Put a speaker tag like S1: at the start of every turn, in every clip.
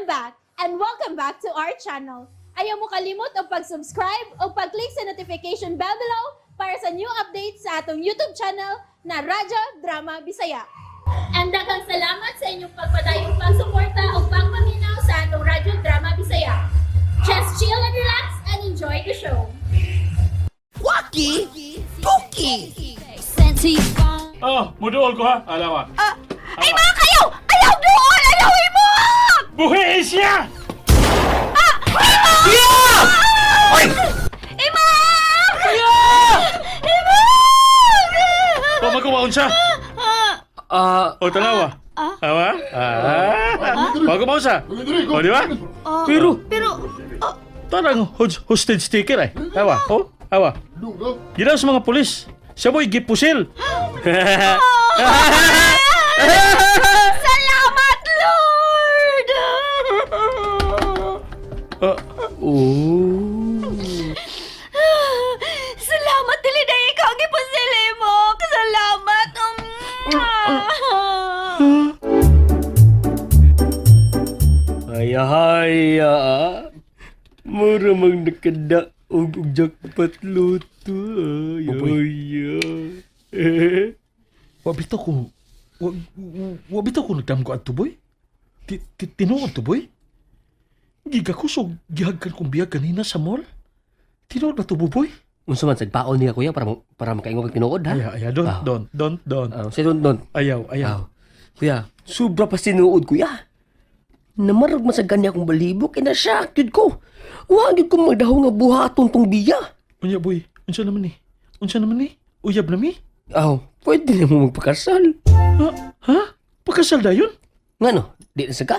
S1: I'm back and welcome back to our channel. Ayaw mo kalimot og pag-subscribe o pag-click sa notification bell below para sa new updates sa atong YouTube channel na Radyo Drama Bisaya. And daghang salamat sa inyong pagpadayong pagsuporta o pagpaminaw sa atong Radyo Drama Bisaya. Just chill and relax and enjoy the show.
S2: Waki Tuki!
S3: Oh, muduol ko ha. Alawa.
S2: Ay mga kayo! Ayaw doon! Ayaw imo!
S3: Buhi siya!
S2: Oy! Ima! Ima!
S3: O magkumaon siya. O tanawa. Awa? Ah. Magkumaon siya. O di ba?
S2: Pero...
S4: Pero,
S3: Tarang hostage taker ay. Awa. O, awa. Ginaw sa mga pulis. Siya mo'y gipusil.
S4: Salamat, Lord!
S3: Ah,
S2: Oh.
S4: Salamat, dili na ikaw ang ipasili mo. Salamat.
S2: Ay, ay, ah. Mura mang nakadaog og jackpot luto. Ay,
S3: Buboy.
S2: ay, ay.
S3: Wa bitaw ko wa, wa bitaw ko nagdamgo adto boy. Tinuod to boy. Giga ko so gihagkan kong biyag kanina sa mall. Tinuod ba to boy?
S2: Unsa man sad paon niya kuya para para makaingon kag tinuod ha?
S3: Ayaw, ayaw, don't, don't, don't, don't.
S2: Ah, say don't don't.
S3: Ayaw, ayaw.
S2: Ah. Kuya, sobra pa sinuod kuya. Namarag man sa gani akong balibo kay na-shock gyud ko. Wa gyud ko magdaho nga buhaton tong biya.
S3: Unya boy, unsa naman ni? Unsa naman ni? Uyab na mi?
S2: Aw, pwede na mo magpakasal.
S3: Ha? Ha? Pakasal dayon?
S2: Ngano, di na sa ka?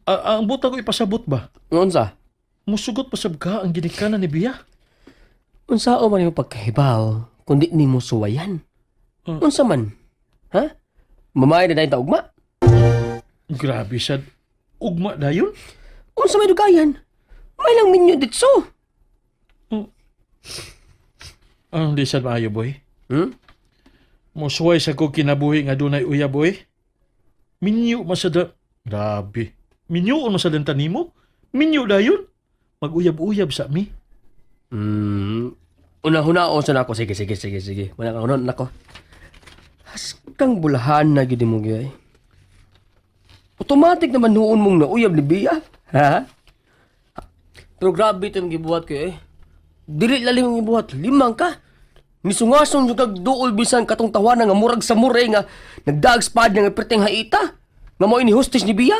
S3: Ang buta ko ipasabot ba?
S2: Unsa?
S3: Musugot pasab ka ang ginikanan ni Bia.
S2: Unsa o man imong pagkahibaw kundi nimo suwayan?
S3: Ah.
S2: Unsa man? Ha? Mamay na dayon ta ugma?
S3: Grabe sad. Ugma dayon?
S2: Unsa may dugayan? May lang minyo ditso.
S3: Ang di sad maayo boy. Musuway sa ko kinabuhi nga dunay uyab boy. Minyo masada. Grabe. Minyo masada tanimo. Minyo dayon. Maguyab-uyab sa mi.
S2: Una-huna sa nako. Sige, sige, sige, sige. Wala ka unon nako. Haskang bulahan na gyud mo gyud. Automatic naman noon mong nauyab ni Bia. Ha? Pero grabe ito yung gibuhat ko eh. Dili lalim yung gibuhat. Limang ka. Nisungasong yung kag duol bisan katong tawanan nga murag sa muray nga nagdaagspad nga perteng haita. Nga mo ini hostage ni Bia.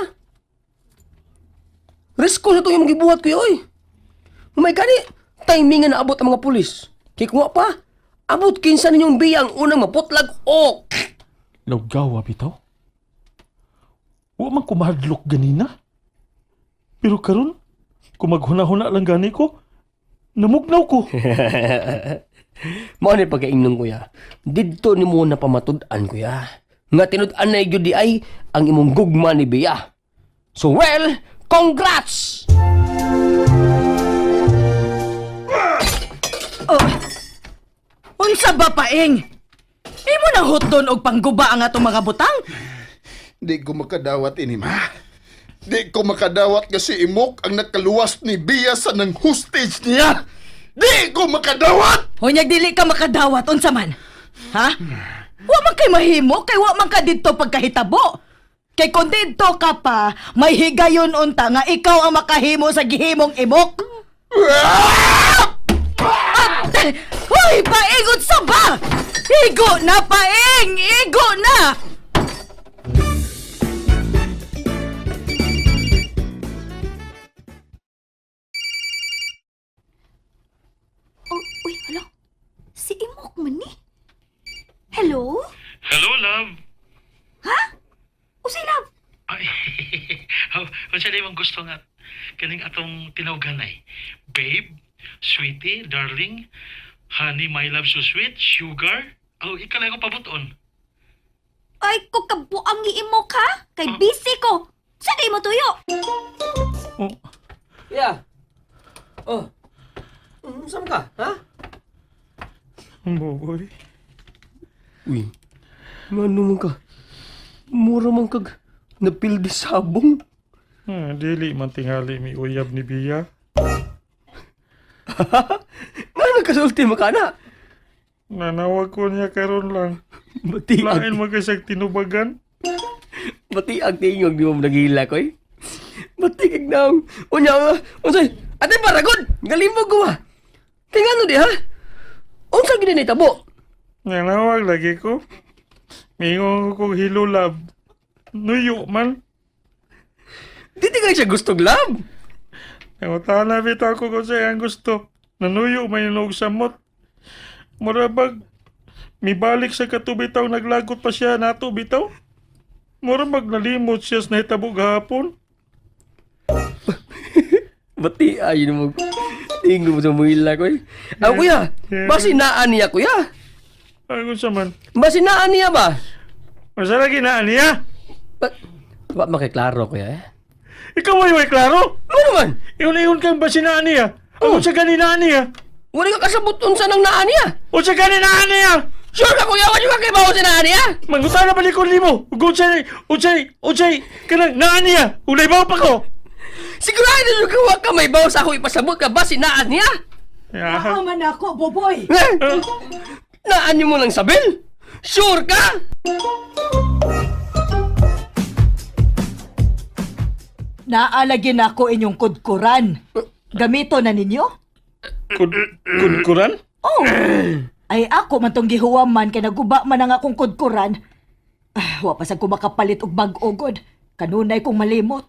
S2: Risko sa itong yung gibuhat ko eh, oy. May gani, timing nga naabot ang mga pulis. Kay kung wa pa, abot kinsa ninyong biya ang unang maputlag o
S3: Lawgawa bitaw. Wa man kumahadlok ganina. Pero karon, kung maghuna-huna lang gani ko, namugnaw ko.
S2: Mao ni pagkaingnon kuya. Didto nimo na pamatud-an kuya. Nga tinud-an na gyud di ay ang imong gugma ni Bea. So well, congrats!
S5: Oh. Unsa ba paing? Imo nang hotdon og pangguba ang atong mga butang?
S6: Di ko makadawat ini, ma. Di ko makadawat nga si Imok ang nakaluwas ni Bia sa nang hostage niya. Di ko makadawat!
S5: Hunyag dili ka makadawat unsa man? Ha? Wa man kay mahimo kay wa man ka didto pagkahitabo. Kay kung didto ka pa, may higayon unta nga ikaw ang makahimo sa gihimong imok. Ah! Hoy, paingot sa ba? Igo na paing! Igo na!
S4: Oh, uy, hala. Si Imok man ni. Hello?
S3: Hello, love.
S4: Ha? Usay love.
S3: Ay, unsa di mong gusto nga kaning atong tinawganay? Babe, sweetie, darling, honey, my love so sweet, sugar. Oh, ikaw lang akong pabuton.
S4: Ay, ko kabuang ni Imok ha? Kay busy ko. Sa kay mo tuyo?
S3: Oh,
S2: Kuya. Oh. Unsa man ka, ha?
S3: boy.
S2: Uy. Ngano man ka? Mura man kag napildi sabong.
S3: Dili man tingali mi uyab ni Bia.
S2: Nga nagkasulti mo ka na?
S3: Nanawag ko niya karon lang.
S2: Batiag,
S3: Lain mo kay siyang tinubagan.
S2: batiag tingog di mo nagila ko eh. Batigag na. Unya, unsay, ate paragod, galimog ko ah. Kaya nga di ha? Unsa gid ni tabo?
S3: Nanawag lagi ko. Mingon ko kong hilulab. Nuyo man.
S2: Di ti siya gustog love.
S3: Nangutana bitaw ko kung siya ang gusto. Nanuyo man yung samot. Murabag, mibalik sa katubitaw naglagot pa siya nato bitaw. Murabag nalimot siya sa nahitabo gahapon.
S2: Bati ay mo. Tingog mo sa muhila ko eh. Ah, kuya, basi naan niya kuya.
S3: Ay kung sa man.
S2: Basi naan niya ba?
S3: Masa lagi na niya?
S2: Ba, ba makiklaro kuya eh?
S3: Ikaw ay way klaro.
S2: Ano naman?
S3: Iyon-iyon kang basinaan niya. Ang sa ganinaan niya.
S2: Wala ka kasabot unsa nang naan niya.
S3: O sa ganinaan niya.
S2: Sure ka kuya, wala ka kay bawo sa naan niya.
S3: Mangutana balik ko nimo. Ug unsay unsay unsay kanang naan niya. Ulay ba pa ko?
S2: Sigurado yung gawa ka may bawo sa ako ipasabot ka ba si naan niya?
S3: Yeah.
S5: Aman ako, Boboy.
S2: Eh? Naan niyo mo lang sabil? Sure ka?
S5: Naalagin ako inyong kudkuran. Gamito na ninyo?
S3: Kud kudkuran?
S5: Oh. Ay ako man tong gihuwam man kay naguba man ang akong kudkuran. Ah, wa pa sad ko makapalit og bag-o god. Kanunay kong malimot.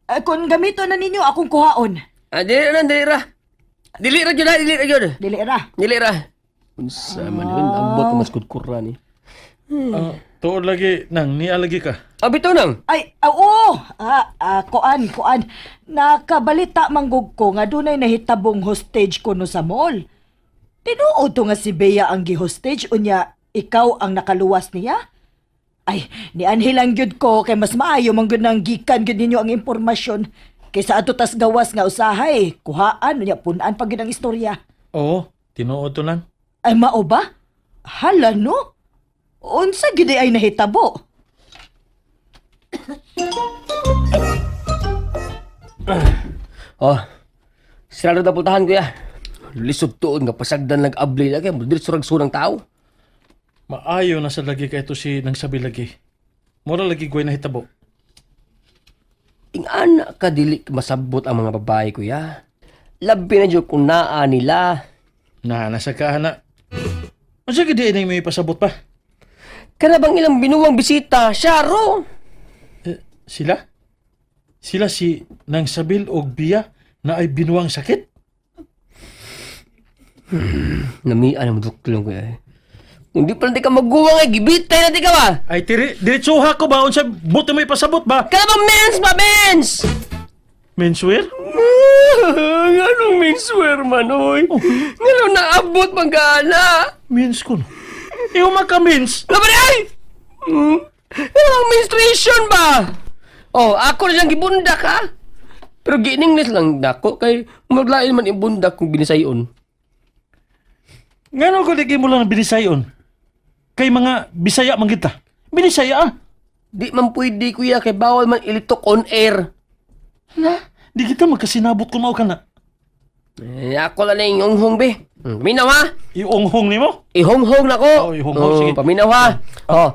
S5: Ah, kung gamito na ninyo akong kuhaon.
S2: Ah, dili ra, dili ra. Dili ra jud, ha, dili ra jud.
S5: Dili ra.
S2: Dili ra. Unsa man yun, ambot mas kudkuran eh.
S3: Tuod lagi nang niya lagi ka.
S2: Ah, bitaw nang.
S5: Ay, ah, oo. Kuan, kuan. Nakabalita manggug ko nga dunay nahitabong hostage kuno sa mall. Tinuod to nga si Bea ang gi-hostage unya ikaw ang nakaluwas niya? Ay, nianhi lang gyud ko kay mas maayo man gyud nang gikan gyud ninyo ang impormasyon kaysa ato tas gawas nga usahay, kuhaan unya pun-an pa gyud ang istorya.
S3: Oo, tinuod to lang.
S5: Ay mao ba? Hala no? Unsa gyud ay nahitabo?
S2: Oh. Sirado na pultahan kuya. Lisod tuod nga pasagdan nag-abli na kay diretso rag sunang tao.
S3: Maayo na sa lagi ka ito si nang sabi lagi. Mura lagi gway nahitabo.
S2: Ingana ka dili masabot ang mga babae kuya. Labi na jud kung naa nila.
S3: Na nasa ka na. Unsa gid di may pasabot pa?
S2: Kana bang ilang binuwang bisita, syaro.
S3: Eh, sila? Sila si nang sabil og biya na ay binuang sakit?
S2: Namian ang duklong kuya. eh. Kung di pala di ka maguwang ay gibitay na di ka ba?
S3: Ay tiri diretsuha ko ba unsa buti may pasabot ba?
S2: Kana bang mens ba mens?
S3: Menswear?
S2: Anong menswear man oy? Ngano naabot man gana?
S3: Mens ko no. Iyo maka mens.
S2: Laban ay! Ano ang menstruation ba? Oh, ako na siyang gibundak ha? Pero giiningles lang dako kay maglain man ibundak kung binisayon.
S3: Ngano ko di mo lang binisayon? Kay mga Bisaya man kita. Binisaya ah.
S2: Di man pwede kuya kay bawal man ilitok on air.
S3: Na, di kita magkasinabot kung mao ka na.
S2: Eh, ako lang na yung honghong be. Paminaw ha?
S3: Iunghong nimo?
S2: Ihonghong na ko.
S3: Oh, ihonghong, sige.
S2: Paminaw ha? Oh.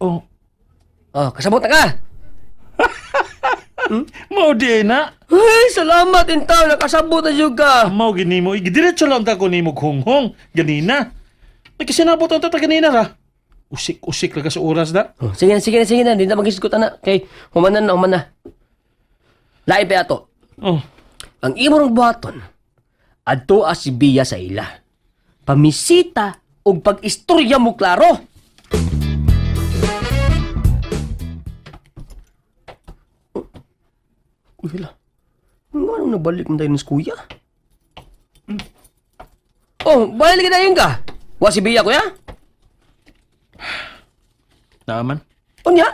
S3: Oh,
S2: Oh, kasabot na ka.
S3: mao di na.
S2: Ay, salamat intaw nakasabot na jud ka.
S3: Mao gini mo, igidiretso lang ta ko nimo honghong ganina. Nagkasinabot ang tata ganina ra. Usik-usik lang ka sa oras da.
S2: Oh, sige na, sige na, sige na. Di na magisgot na. Kay, humanan na, human na. Lain pa ato.
S3: Oh,
S2: Ang imong buhaton, adto as si Bia sa ila. Pamisita og pag-istorya mo klaro. Uy, hala. Nga nung nabalik mo tayo ng kuya? Oh, balik na yun ka. Wa si Bia, kuya?
S3: naaman.
S2: Unya?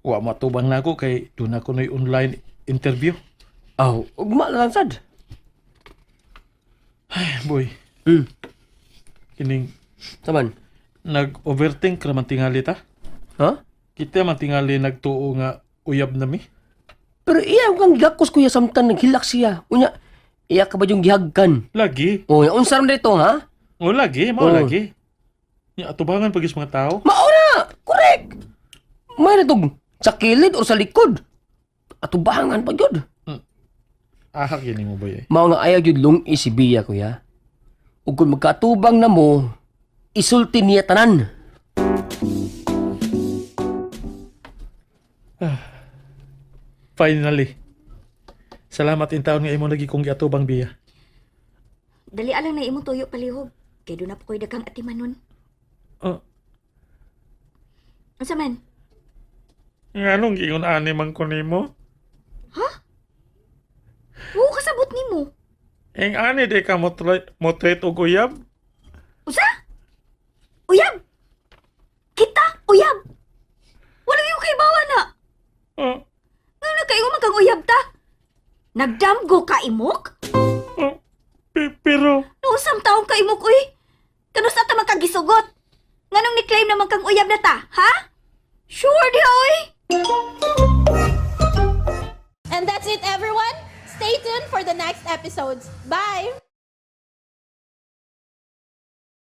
S3: Wa matubang na ako kay doon ako na online interview.
S2: Oh, ugma na lang sad.
S3: Ay, boy. Kining
S2: Saman.
S3: nag-overthink raman tingali ta.
S2: Ha?
S3: Kita man tingali nagtuo nga uyab na mi.
S2: Pero iya kang gakos kuya samtang naghilak siya. Unya, iya ka ba yung gihagkan?
S3: Lagi.
S2: O, unsa ram dito ha?
S3: O lagi, mao
S2: Oh.
S3: lagi. Nya atubangan pagis mga tao.
S2: Mauna! Correct! May natog sa kilid o sa likod. Atubangan pa yun.
S3: Ahak gini mo boy. Eh.
S2: Mao nga ayaw yun lung si Bia, kuya. Ug kung magkatubang na mo, isulti niya tanan.
S3: Finally. Salamat in taon nga imo lagi kong giatubang biya.
S4: Dali alang na imong tuyo palihog. Kay doon na po ko'y daghang atimanon.
S3: Oh,
S4: Unsa man?
S3: nganong giingon ani man ko nimo?
S4: Oo, kasabot nimo.
S3: Ing ani di ka mo treat og uyab?
S4: Usa? Uyab! Kita, uyab! Wala yung kay bawa na.
S3: Oh,
S4: Nga na kayo man kang uyab ta. Nagdamgo ka imok?
S3: oh, pero
S4: Nousam taong ka imok, uy. Kanus ta man kang gisugot? Nganong ni-claim naman kang uyab na ta, ha? Sure di, uy.
S1: And that's it, everyone. Stay tuned for the next episodes. Bye!